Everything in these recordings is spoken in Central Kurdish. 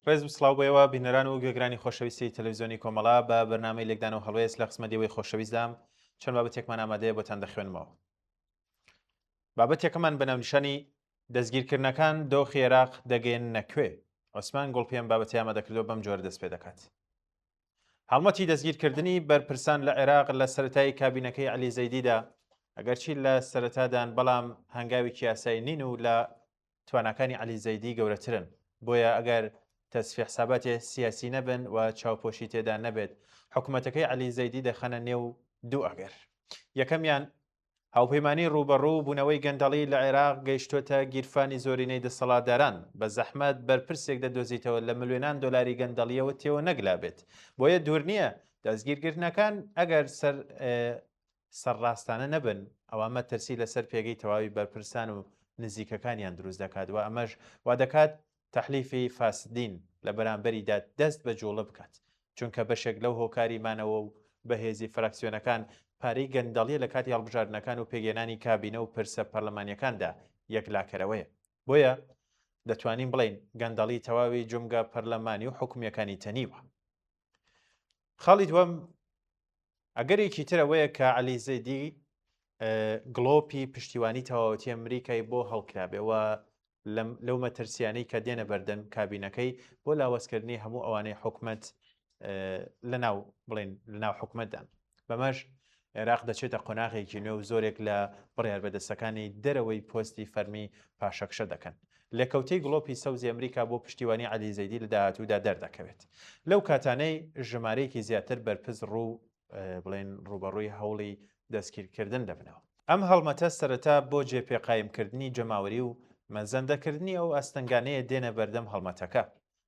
ڕێز و سڵاو بۆ ئێوە بینەران و گوێگرانی خۆشەویستی تەلەڤیزیۆنی کۆمەڵە بە بەرنامەی لێکدان و هەڵوێست لە خزمەت ئێوەی خۆشەویستدام چەند بابەتێکمان ئامادەیە بۆتان دەخوێنمەوە. بابەتێکەمان بە ناونیشانی دەستگیرکردنەکان دۆخی عێراق دەگەیەننە کوێ؟ عوسمان گوڵپی ئەم بابەتەی ئامادە کردووە بەم جۆرە دەست پێ دەکات. هەڵمەتی دەستگیرکردنی بەرپرسان لە عێراق لە سەرەتای کابینەکەی عەلی زەیدیدا ئەگەرچی لە سەرەتادان بەڵام هەنگاوێکی یاسایی نین و لە تواناکانی عەلی زەیدی گەورەترن، بۆیە ئەگەر تەسفیە حساباتێ سیاسی نەبن و چاوپۆشی تێدا نەبێت، حکومەتەکەی عەلی زەیدی دەخەنە نێو دوو ئەگەر. یەکەمیان، هاوپەیمانی ڕووبەڕوو بوونەوەی گەندەڵی لە عێراق گەیشتۆتە گیرفانی زۆرینەی دەسەڵاتداران، بە زەحمەت بەرپرسێک دەدۆزیتەوە لە ملیۆنان دۆلاری گەندەڵییەوە تێوە نەگلابێت، بۆیە دوور نییە دەستگیرکردنەکان ئەگەر سەر سەرڕاستانە نەبن، ئەوا مەترسی لەسەر پێگەی تەواوی بەرپرسان و نزیکەکانیان دروست دەکات و ئەمەش وادەکات تەحلیفی فاسدین لە بەرامبەریدا دەست بە جوڵە بکات، چونکە بەشێک لەو هۆکاری مانەوە و بەهێزی فراکسیۆنەکان پارەی گەندەڵیە لە کاتی هەڵبژاردنەکان و پێکهێنانی کابینە و پرسە پەرلەمانیەکاندا یەکلاکەرەوەیە. بۆیە دەتوانین بڵێین گەندەڵی تەواوی جومگە پەرلەمانی و حکومیەکانی تەنیوە. خاڵی دووەم، ئەگەرێکی تر ئەوەیە کە عەلی زەیدی گڵۆپی پشتیوانی تەواوەتی ئەمریکای بۆ هەڵکرابێ و لەو مەترسیانەی کە دێنە بەردەم کابینەکەی بۆ لاوەزکردنی هەموو ئەوانەی حکومەت لەناو بڵێن لەناو حکومەتدان بەمەش عێراق دەچێتە قۆناغێکی نوێ و زۆرێک لە بڕیار بەدەستەکانی دەرەوەی پۆستی فەرمی پاشەکشە دەکەن. لێکەوتەی گڵۆپی سەوزی ئەمریکا بۆ پشتیوانی عەلی زەیدی لە داهاتوودا دەردەکەوێت. لەو کاتانەی ژمارەیەکی زیاتر بەرپرس ڕوو بڵێن ڕووبەڕووی هەوڵی دەستگیرکردن دەبنەوە. ئەم هەڵمەتە سەرەتا بۆ جێپێقایمکردنی جەماوەری و مەزەندەکردنی ئەو ئاستەنگانەیە دێنە بەردەم هەڵمەتەکە.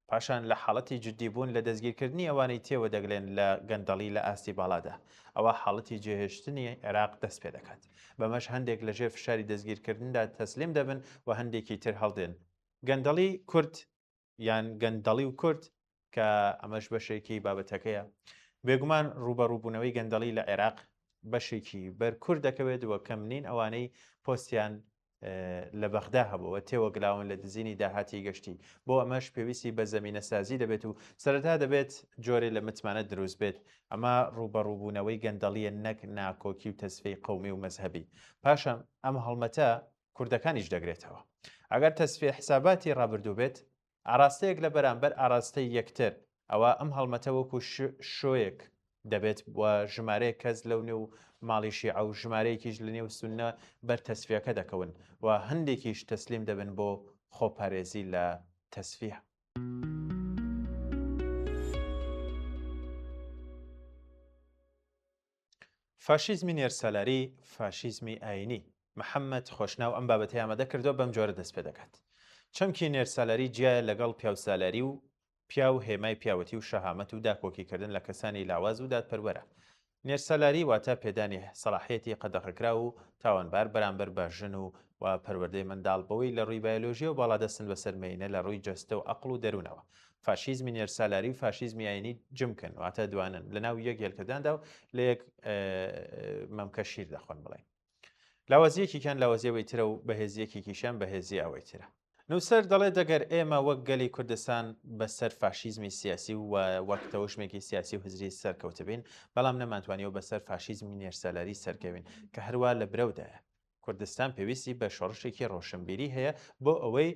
پاشان لە حاڵەتی جدی بوون لە دەستگیرکردنی ئەوانەی تێوە دەگلێن لە گەندەڵی لە ئاستی باڵادا، ئەوا حاڵەتی جێهێشتنی عێراق دەست پێدەکات. بەمەش هەندێک لە ژێر فشاری دەستگیرکردندا تەسلیم دەبن و هەندێکی تر هەڵدێن. گەندەڵی کورد یان گەندەڵی و کورد کە ئەمەش بەشێکی بابەتەکەیە. بێگومان ڕووبەڕووبوونەوەی گەندەڵی لە عێراق بەشێکی بەر کورد دەکەوێت و کەم نین ئەوانەی پۆستیان لە بەغدا هەبوو و تێوەگلاون لە دزینی داهاتی گشتی، بۆ ئەمەش پێویستی بە زەمینەسازی دەبێت و سەرەتا دەبێت جۆرێ لە متمانە دروست بێت، ئەمە ڕووبەڕووبوونەوەی گەندەڵییە نەک ناکۆکی و تەسفیەی قەومی و مەزهەبی. پاشان ئەم هەڵمەتە کوردەکانیش دەگرێتەوە. ئەگەر تەسفیە حساباتی ڕابردوو بێت، ئاراستەیەک لە بەرامبەر ئاراستەی یەکتر، ئەوا ئەم هەڵمەتە وەکو شۆیەک دەبێت و ژمارەیەک کەس لەو نێو ماڵی شیعە و ژمارەیەکیش لە نێو سوننە بەر تەسفیەکە دەکەون و هەندێکیش تەسلیم دەبن بۆ خۆپارێزی لە تەسفیە. فاشیزمی نێرسالاری، فاشیزمی ئایینی. محەمەد خۆشناو ئەم بابەتەی ئامادە کردووە بەم جۆرە دەست پێدەکات. چەمکی نێرسالاری جیایە لەگەڵ پیاوسالاری و پیاو هێمای پیاوەتی و شەهامەت و داکۆکیکردن لە کەسانی لاواز و دادپەروەرە. نێرسالاری واتە پێدانی سەڵاحیەتی قەدەغەکراو و تاوانبار بەرامبەر بە ژن و و پەروەردەی منداڵ بەوەی لە ڕووی بایۆلۆژیەوە باڵادەستن بەسەر مێینە لە ڕووی جەستە و ئەقڵ و دەروونەوە. فاشیزمی نێرسالاری و فاشیزمی ئاینی جمکن واتە دوانن لەناو یەک هێلکەداندا و لە یەک مەمکە شیر دەخۆن بڵێن لاوازی یەکێکیان لاوازی ئەوەی ترە و بەهێزی یەکێکیشیان بەهێزی ئەوەی ترە. نووسەر دەڵێت ئەگەر ئێمە وەک گەلی کوردستان بەسەر فاشیزمی سیاسی و وەک تەوژمێکی سیاسی و هزری سەرکەوتبین، بەڵام نەمانتوانیوە بەسەر فاشیزمی نێرسالاری سەرکەوین کە هەروا لە برەودایە. کوردستان پێویستی بە شۆڕشێکی ڕۆشنبیری هەیە بۆ ئەوەی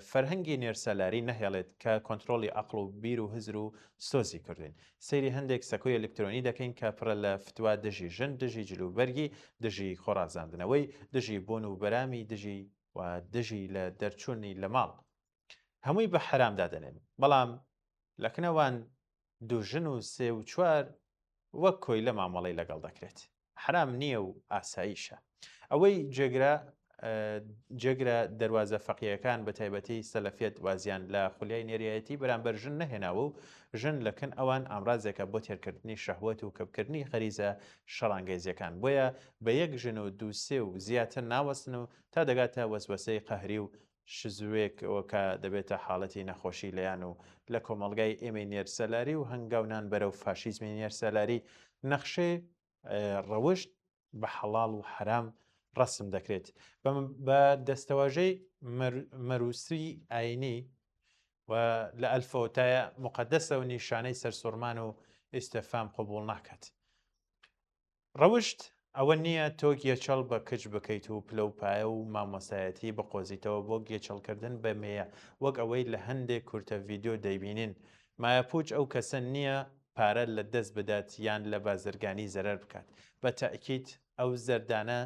فەرهەنگی نێرسالاری نەهێڵێت کە کۆنترۆڵی عەقڵ و بیر و هزر و سۆزی کردوین. سەیری هەندێک سەکۆی ئەلکترۆنی دەکەین کە پڕە لە فتوا دژی ژن، دژی جلوبەرگی، دژی خۆڕازاندنەوەی، دژی بۆن و بەرامی، دژی و دژی لە دەرچوونی لە ماڵ. هەمووی بە حەرام دادەنێن. بەڵام لە کنەوان دوو ژن و سێ و چوار وەک کۆیلە مامەڵەی لەگەڵ دەکرێت. حەرام نییە و ئاساییشە. ئەوەی جێگرە جێگرە دەروازە فەقیەکان بە تایبەتی سەلەفیەت وازیان لە خولیای نێریایەتی بەرامبەر ژن نەهێناوە و ژن لە کن ئەوان ئامرازێکە بۆ تێرکردنی شەهوەت و کپکردنی غەریزە شەڕانگێزیەکان بۆیە بە یەک ژن و دوو سێ و زیاتر ناوەستن و تا دەگاتە وەسوەسەی قەهری و شزوێک و کە دەبێتە حاڵەتی نەخۆشی لێیان و لە کۆمەڵگای ئێمەی نێرسالاری و هەنگاونان بەرەو فاشیزمی نێرسالاری نەخشەی ڕەوشت بە حەڵاڵ و حەرام ڕەسم دەکرێت بە دەستەواژەی مەروسی ئاینی. و لە ئەلفەوە تایە موقەدەسە و نیشانەی سەرسوڕمان و ئیستفهام قبوڵ ناکات. ڕەوشت ئەوە نییە تۆ گێچەڵ بە کچ بکەیت و پلە و پایە و مامۆستایەتی بقۆزیتەوە بۆ گێچەڵکردن بە مێیە وەک ئەوەی لە هەندێک کورتە ڤیدیۆ دەیبینین. مایەپووچ ئەو کەسە نییە پارە لە دەست بدات یان لە بازرگانی زەرەر بکات. بە تەئکید ئەو زەردانە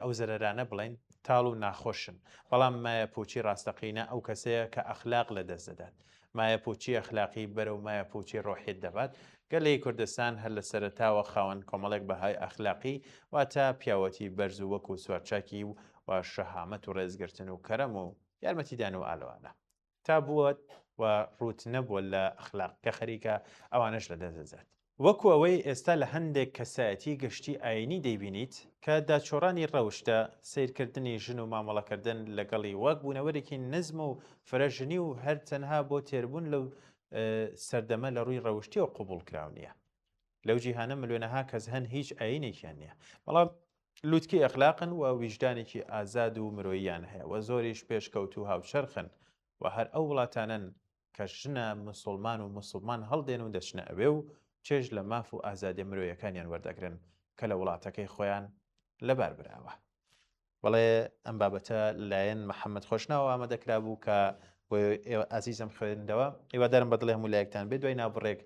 ئەو زەرەرانە بڵێین تاڵ و ناخۆشن، بەڵام مایەپووچی ڕاستەقینە ئەو کەسەیە کە ئەخلاق لەدەست دەدات. مایەپووچی ئەخلاقی بەرەو مایەپووچی ڕۆحیت دەبات. گەلی کوردستان هەر لە سەرەتاوە خاوەن کۆمەڵێک بەهای ئەخلاقی واتە پیاوەتی بەرز و وەکوو سوارچاکی و شەهامەت و ڕێزگرتن و کەرەم و یارمەتیدان و ئالوانە. تا بووە و ڕووت نەبووە لە ئەخلاق کە خەریکە ئەوانەش لە دەست دەدات. وەکو ئەوەی ئێستا لە هەندێک کەسایەتی گشتی ئایینی دەیبینیت کە داچۆڕانی ڕەوشتە، سەیرکردنی ژن و مامەڵەکردن لەگەڵی وەک بوونەوەرێکی نزم و فرە ژنی و هەر تەنها بۆ تێربوون لەو سەردەمە لە ڕووی ڕەوشتیەوە قبوڵکراو نییە. لەو جیهانە ملیۆنەها کەس هەن هیچ ئایینێکیان نییە بەڵام لوتکەی ئەخلاقن و ویژدانێکی ئازاد و مرۆییان هەیە و زۆریش پێشکەوتوو هاوچەرخن و هەر ئەو وڵاتانەن کە ژنە مسوڵمان و موسڵمان هەڵدێن و دەچنە ئەوێ و چێژ لە ماف و ئازادیە مرۆیەکانیان وەردەگرن کە لە وڵاتەکەی خۆیان لەبار براوە. بەڵێ ئەم بابەتە لەلایەن محەممەد خۆشناوە ئامادە کرابوو کە بۆ ئێوە ئازیزم خوێندەوە هیوادارم بەدڵی هەموو لایەکتان بێت دوای ناوبڕێک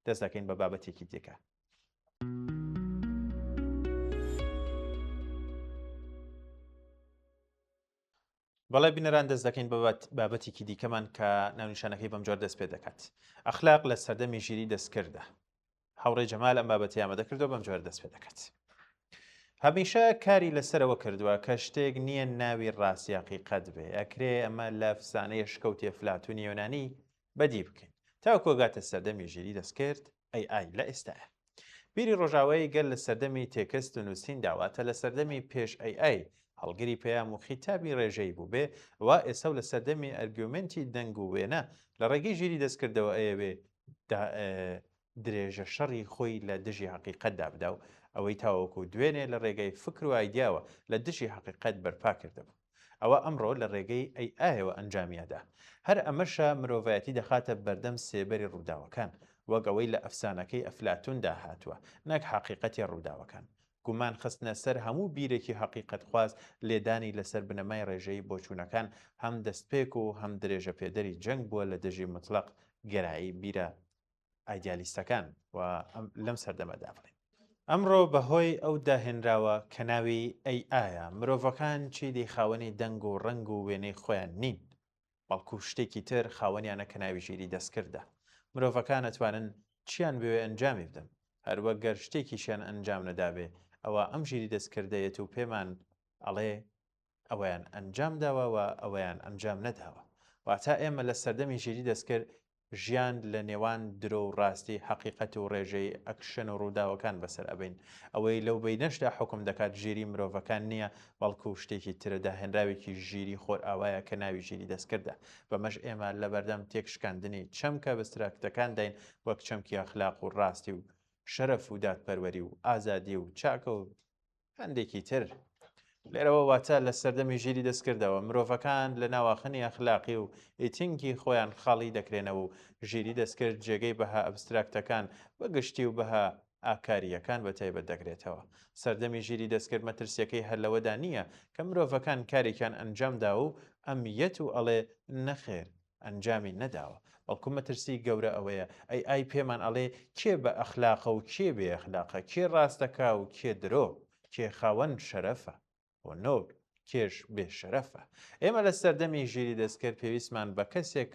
دەست دەکەین بە بابەتێکی دیکە. بەڵێ بینەران دەست دەکەین بە بابەتێکی دیکەمان کە ناونیشانەکەی بەم جۆر دەست پێ دەکات ئەخلاق لە سەردەمی ژیری دەستکردە هاوڕێ جەمال ئەم بابەتی ئامادە کردو بەم جۆر دەست پێ دەکات هەمیشە کاری لەسەرەوە کردووە کە شتێک نییە ناوی ڕاستی حەقیقەت بێ ئەکرێ ئەمە لە ئەفسانەی ئەشکەوتی ئەفلاتونی یۆنانی بەدی بکەین تاوەکو گاتە سەردەمی ژیری دەستکرد AI لە ئێستایا. بیری ڕۆژاوایی گەل لە سەردەمی تێکست و نووسیندا واتە لە سەردەمی پێش AI هەڵگری پەیام و خیتابی ڕێژەیی بووبێ ئەوا ئێستا و لە سەردەمی ئەرگیومێنتی دەنگ و وێنە لە ڕێگەی ژیری دەستکردەوە ئەیەوێ درێژە شەڕی خۆی لە دژی حەقیقەتدا بدا و ئەوەی تاوەکو دوێنێ لە ڕێگەی فکر و ئایدیاوە لە دژی حەقیقەت بەرپا کردبوو. ئەوە ئەمڕۆ لە ڕێگەی AI ەوە ئەنجامیادا. هەر ئەمەشە مرۆڤایەتی دەخاتە بەردەم سێبەری ڕووداوەکان، وەک ئەوەی لە ئەفسانەکەی ئەفلاتوندا هاتووە، نەک حەقیقەتی ڕووداوەکان. گومان خستنە سەر هەموو بیرێکی حەقیقەتخواز، لێدانی لەسەر بنەمای ڕێژەیی بۆچوونەکان، هەم دەستپێک و هەم درێژەپێدەری جەنگ بووە لە دژی موتڵەق گەرایی بیرە ئایدیالیستەکان و لەم سەردەمەدا بڵێین. ئەمڕۆ بەهۆی ئەو داهێنراوە کە ناوی AI ە، مرۆڤەکان چیدی خاوەنی دەنگ و ڕەنگ و وێنەی خۆیان نین، بەڵکو شتێکی تر خاوەنیانە کە ناوی ژیری دەستکردە. مرۆڤەکان ئەتوانن چیان بوێ ئەنجامی بدەن، هەروەک گەر شتێکیشیان ئەنجام نەدابێ، ئەوا ئەم ژیری دەستکردەیەت و پێمان ئەڵێ ئەوەیان ئەنجام داوە و ئەوەیان ئەنجام نەداوە. واتە ئێمە لە سەردەمی ژیری دەستکرد ژیان لە نێوان درۆ و ڕاستی، حەقیقەت و ڕێژەیی، ئەکشن و ڕووداوەکان بەسەر ئەبەین. ئەوەی لەو بەینەشدا حوکم دەکات ژیری مرۆڤەکان نییە، بەڵکو شتێکی ترە، داهێنراوێکی ژیری خۆرئاوایە کە ناوی ژیری دەستکردە. بەمەش ئێمە لەبەردەم تێکشکاندنی چەمکە ئەبستراکتەکانداین وەک چەمکی ئەخلاق و ڕاستی و شەرەف و دادپەروەری و ئازادی و چاکە و هەندێکی تر. لێرەوە واتە لە سەردەمی ژیری دەستکردەوە مرۆڤەکان لە ناواخنی ئەخلاقی و ئیتینکی خۆیان خاڵی دەکرێنەوە و ژیری دەستکرد جێگەی بەها ئەبستراکتەکان بە گشتی و بەها ئاکارییەکان بە تایبەت دەگرێتەوە. سەردەمی ژیری دەستکرد مەترسییەکەی هەر لەوەدا نییە کە مرۆڤەکان کارێکیان ئەنجام داوە و ئەم یەت و ئەڵێ نەخێر ئەنجامی نەداوە، بەڵکو مەترسی گەورە ئەوەیە AI پێمان ئەڵێ کێ بە ئەخلاقە و کێ بێ ئەخلاقە، کێ ڕاست دەکا و کێ درۆ، کێ خاوەن شەرەفە honor، کێش بێ شەرەفە. ئێمە لە سەردەمی ژیری دەستکرد پێویستمان بە کەسێک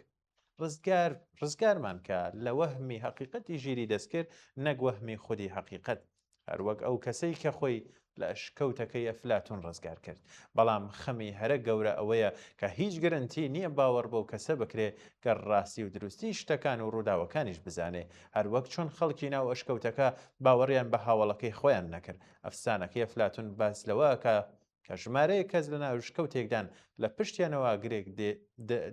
ڕزگار ڕزگارمان کا لە وەهمی هەقیقەتی ژیری دەستکرد نەک وەهمی خودی هەقیقەت. هەروەک ئەو کەسەی کە خۆی لە ئەشکەوتەکەی ئەفلاتون ڕزگار کرد. بەڵام خەمی هەرە گەورە ئەوەیە کە هیچ گرنتی نییە باوەڕ بەو کەسە بکرێ گەر ڕاستی و دروستی شتەکان و ڕووداوەکانیش بزانێ. هەروەک چۆن خەڵکی ناو ئەشکەوتەکە باوەڕیان بە هاوەڵەکەی خۆیان نەکرد. ئەفسانەکەی ئەفلاتون باس لەوە ئەکا کە ژمارەیەک کەس لە ناو ئەشکەوتێکدان لە پشتیانەوە ئاگرێک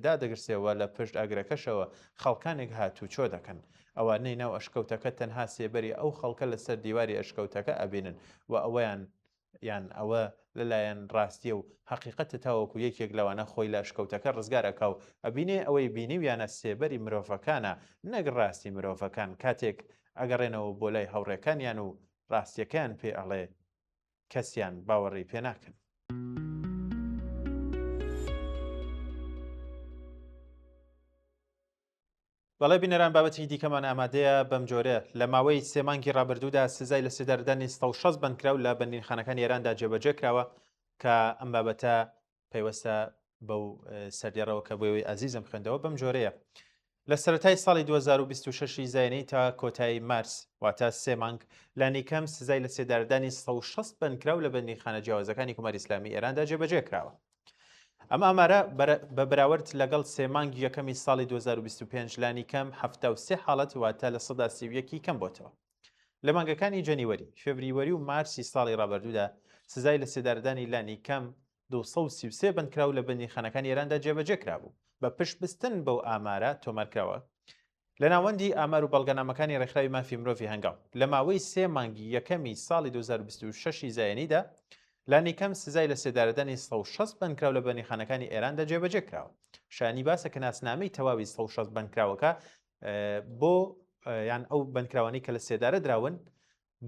دادەگرسێ و لە پشت ئاگرەکەشەوە خەڵکانێک هاتووچۆ دەکەن. ئەوانەی ناو ئەشکەوتەکە تەنها سێبەری ئەو خەڵکە لەسەر دیواری ئەشکەوتەکە ئەبینن و ئەوەیان. یان ئەوە لەلایەن ڕاستیە و هەقیقەتە تاوەکو یەکێک لەوانە خۆی لە ئەشکەوتەکە ڕزگار ئەکا و ئەبینێ ئەوەی بینیویانە سێبەری مرۆڤەکانە نەک ڕاستی مرۆڤەکان کاتێک ئەگەڕێنەوە بۆ لای هاوڕێکانیان و ڕاستیەکەیان پێ ئەڵێ کەسیان باوەڕی پێ ناکەن. بەڵێ بینەران بابەتی دیکەمان ئامادەیە بەم جۆرە لە ماوەی سێ مانگی ڕابردوودا سزای لە سێدارەدانی 160 بەندکراو لە بەندینخانەکانی ئێراندا جێبەجێ کراوە کە ئەم بابەتە پەیوەستە بەو سەردێڕەوە کە بۆی ئازیزم خوێندەوە بەم جۆرەیە لە سەرەتای ساڵی 2026 زایینی تا کۆتایی مارس واتە سێ مانگ لانیکەم سزای لە سێدارەدانی 160 بەندکراو لە بەندیخانە جیاوازەکانی کۆماری ئیسلامی ئێراندا جێبەجێ کراوە. ئەم ئامارە بە بەراورد لەگەڵ سێ مانگی یەکەمی ساڵی 2025 لانیکەم 73 حاڵەت واتە 31% ی کەم بۆتەوە. لە مانگەکانی جەنیوەری، فێبریوەری و مارسی ساڵی ڕابردوودا سزای لەسێدارەدانی لانیکەم 233 بەندکراو لە بەندیخانەکانی ئێراندا جێبەجێ کرابوو. بە پشتبستن بەو ئامارە تۆمارکراوە، لە ناوەندی ئامار و بەڵگەنامەکانی ڕێکخراوی مافی مرۆڤی هەنگاو، لە ماوەی سێ مانگی یەکەمی ساڵی 2026 ی زایینیدا، لانیکەم سزای لەسێدارەدانی 160 بەندکراو لە بەندیخانەکانی ئێراندا جێبەجێ کراوە. شایانی باسە کە ناسنامەی تەواوی 160 بەندکراوەکە بۆ یان ئەو بەندکراوانەی کە لە سێدارە دراون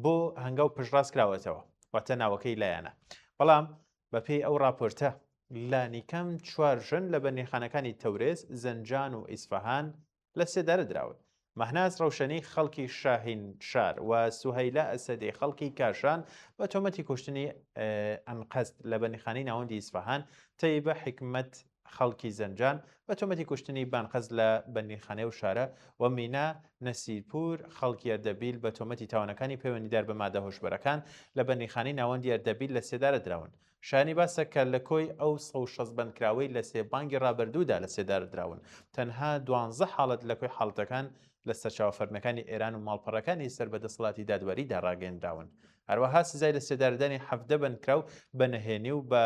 بۆ هەنگاو پشتڕاست کراوەتەوە، واتە ناوەکەی لایانە. بەڵام بەپێی ئەو ڕاپۆرتە لانیکەم چوار ژن لە بەندیخانەکانی تەورێز، زەنجان و ئیسفەهان لە سێدارە دراون. مەهناز ڕەوشەنی خەڵکی شاهین شار و سوهەیلە ئەسەدی خەڵکی کاشان بە تۆمەتی کوشتنی ئەنقەست لە بەندیخانەی ناوەندی ئیسفەهان، تەیبە حیکمەت خەڵکی زەنجان بە تۆمەتی کوشتنی بانقەست لە بەندینخانەی ئەو شارە و مینا نەسیرپوور خەڵکی ئەردەبیل بە تۆمەتی تاوانەکانی پەیوەندیدار بە مادە هۆشبەرەکان لە بەندینخانەی ناوەندی ئەردەبیل لە سێدارە دراون. شایانی باسە کە لە کۆی ئەو 160 بەندکراوەی لە سێ مانگی ڕابردوودا لە سێدارە دراون، تەنها دوانزە حاڵەت لە کۆی حاڵەتەکان لە سەرچاوە فەرمیەکانی ئێران و ماڵپەڕەکانی سەر بە دەسەڵاتی دادوەریدا ڕاگەیەنراون. هەروەها سزای لە سێدارەدانی 17 بەندکراو بە نهێنی و بە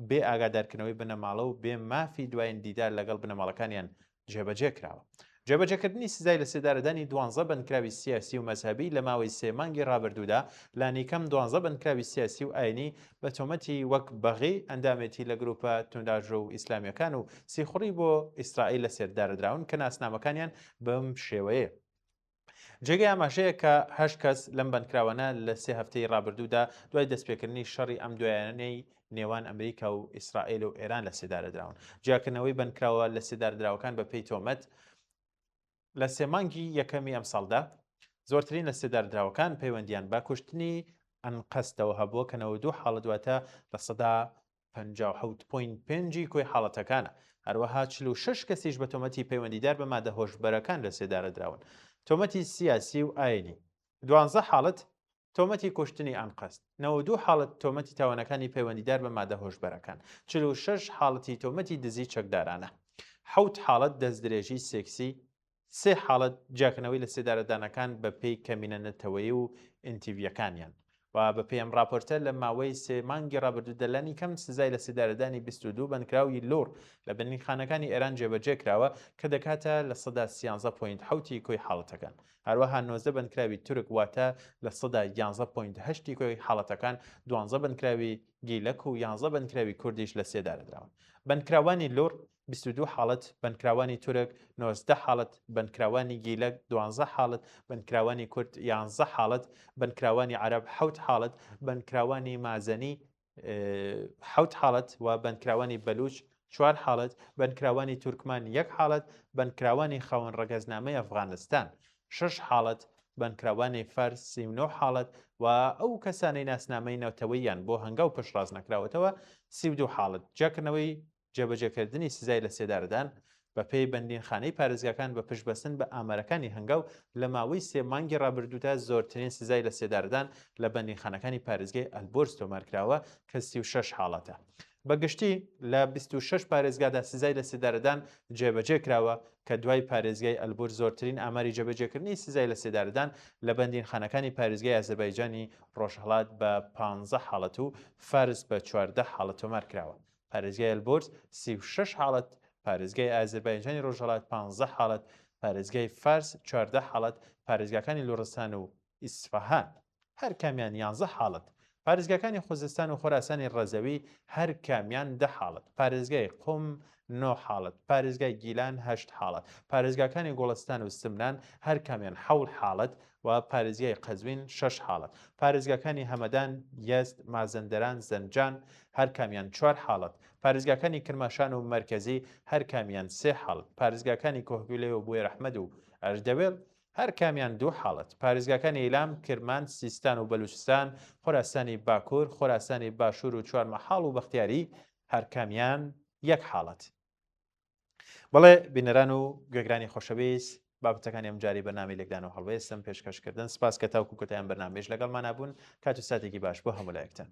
بێ ئاگادارکردنەوەی بنەماڵە و بێ مافی دوایین دیدار لەگەڵ بنەماڵەکانیان جێبەجێ کراوە. جێبەجێکردنی سزای لەسێدارەدانی دوانزە بەندکراوی سیاسی و مەزهەبی لە ماوەی سێ مانگی ڕابردوودا لانیکەم دوانزە بەندکراوی سیاسی و ئاینی بە تۆمەتی وەک بەغی، ئەندامێتی لە گروپە توندئاژۆ و ئیسلامییەکان و سیخوڕی بۆ ئیسرائیل لەسێدارەدراون کە ناسنامەکانیان بەم شێوەیە. جێگەی ئاماژەیە کە هەشت کەس لەم بەندکراوانە لە سێ هەفتەی ڕابردوودا دوای دەستپێکردنی شەڕی ئەم دوایانەی نێوان ئەمریکا و ئیسرائیل و ئێران لە سێدارە دراون. جیاکردنەوەی بەندکراوە لە سێدارەدراوەکان بە پێی تۆمەت لە سێ مانگی یەکەمی ئەمساڵدا زۆرترین لە سێدارەدراوەکان پەیوەندیان بە کوشتنی ئەنقەستەوە هەبووە کە 92 حاڵەت واتە 77% point پێنجی کۆی حاڵەتەکانە، هەروەها 46 کەسیش بە تۆمەتی پەیوەندیدار بە مادە هۆشبەرەکان لە سێدارە دراون. تۆمەتی سیاسی و ئاینی، دوانزە حاڵەت تۆمەتی کوشتنی ئەنقەست، 92 حاڵەت تۆمەتی تاوانەکانی پەیوەندیدار بە مادە هۆشبەرەکان، 46 حاڵەتی تۆمەتی دزی چەکدارانە، حەوت حاڵەت دەستدرێژی سێکسی، سێ حاڵەت جیاکردنەوەی لەسێدارەدانەکان بە پێی کەمینە نەتەوەیی و ئینتیڤییەکانیان و بە پێی ئەم ڕاپۆرتە لە ماوەی سێ مانگی ڕابردوودا لانیکەم سزای لەسێدارەدانی 22 بەندکراوی لوڕ لە بەندیخانەکانی ئێران جێبەجێ کراوە کە دەکاتە 13% point حەوتی کۆی حاڵەتەکان. هەروەها 19 بەندکراوی تورک واتە 11% point هەشتی کۆی حاڵەتەکان، دوانزە بەندکراوی گیلەک و یانزە بەندکراوی کوردیش لەسێدارەدراون. بەندکراوانی لوڕ 22 حاڵەت، بەندکراوانی تورک 19 حاڵەت، بەندکراوانی گیلەک دوانزە حاڵەت، بەندکراوانی کورد یانزە حاڵەت، بەندکراوانی عەرەب حەوت حاڵەت، بەندکراوانی مازەنی حەوت حاڵەت و بەندکراوانی بەلوچ چوار حاڵەت، بەندکراوانی تورکمان یەک حاڵەت، بەندکراوانی خاوەن ڕەگەزنامەی ئەفغانستان شەش حاڵەت، بەندکراوانی فارس 39 حاڵەت و ئەو کەسانەی ناسنامەی نەتەوەییان بۆ هەنگاو پشتڕاست نەکراوەتەوە 32 حاڵەت. جیاکردنەوەی جێبەجێکردنی سزای لەسێدارەدان، بەپێی بەندینخانەی پارێزگاکان بە پشتبەستن بە ئامارەکانی هەنگاو، لە ماوەی سێ مانگی ڕابردوودا زۆرترین سزای لەسێدارەدان لە بەندینخانەکانی پارێزگای ئەلبۆرز تۆمارکراوە کە 36 حاڵەتە. بە گشتی لە 26 پارێزگادا سزای لەسێدارەدان جێبەجێ کراوە کە دوای پارێزگای ئەلبورز زۆرترین ئاماری جێبەجێکردنی سزای لەسێدارەدان لە بەندینخانەکانی پارێزگای ئازەربایجانی ڕۆژهەڵات بە 15 حاڵەت و فارس بە 14 حاڵەت تۆمار کراوە. پارێزگای ئەلبۆرز 36 حاڵەت، پارێزگای ئازەربایجانی ڕۆژهەڵات 15 حاڵەت، پارێزگای فارس 14 حاڵەت، پارێزگاکانی لوڕستان و ئیسفەهان هەر کامیان 11 حاڵەت. پارێزگاکانی خوزستان و خۆراسانی ڕەزەوی هەر کامیان دە حاڵەت، پارێزگای قوم نۆ حاڵەت، پارێزگای گیلان هەشت حاڵەت، پارێزگاکانی گوڵستان و سمنان هەر کامیان حەوت حاڵەت و پارێزگای قەزوین شەش حاڵەت، پارێزگاکانی هەمەدان، یەزد، مازەندەران، زەنجان هەر کامیان چوار حاڵەت، پارێزگاکانی کرماشان و مەرکەزی هەر کامیان سێ حاڵەت، پارێزگاکانی کۆهگیلێ و بوێرەحمەد و ئەردەوێل هەر کامیان دوو حاڵەت، پارێزگاکانی ئیلام، کرمان، سیستان و بەلوچستان، خۆراسانی باکوور، خۆراسانی باشوور و چوارمەحاڵ و بەختیاری هەر کامیان یەک حاڵەت. بەڵێ بینەران و گوێگرانی خۆشەویست بابەتەکانی ئەم جاری بەرنامەی لێکدان و هەڵوێستم پێشکەش کردن سپاس کە تاوکو کۆتایان بەرنامەیش لەگەڵمانا بوون کات و ساتێکی باش بۆ هەموو لایەکتان.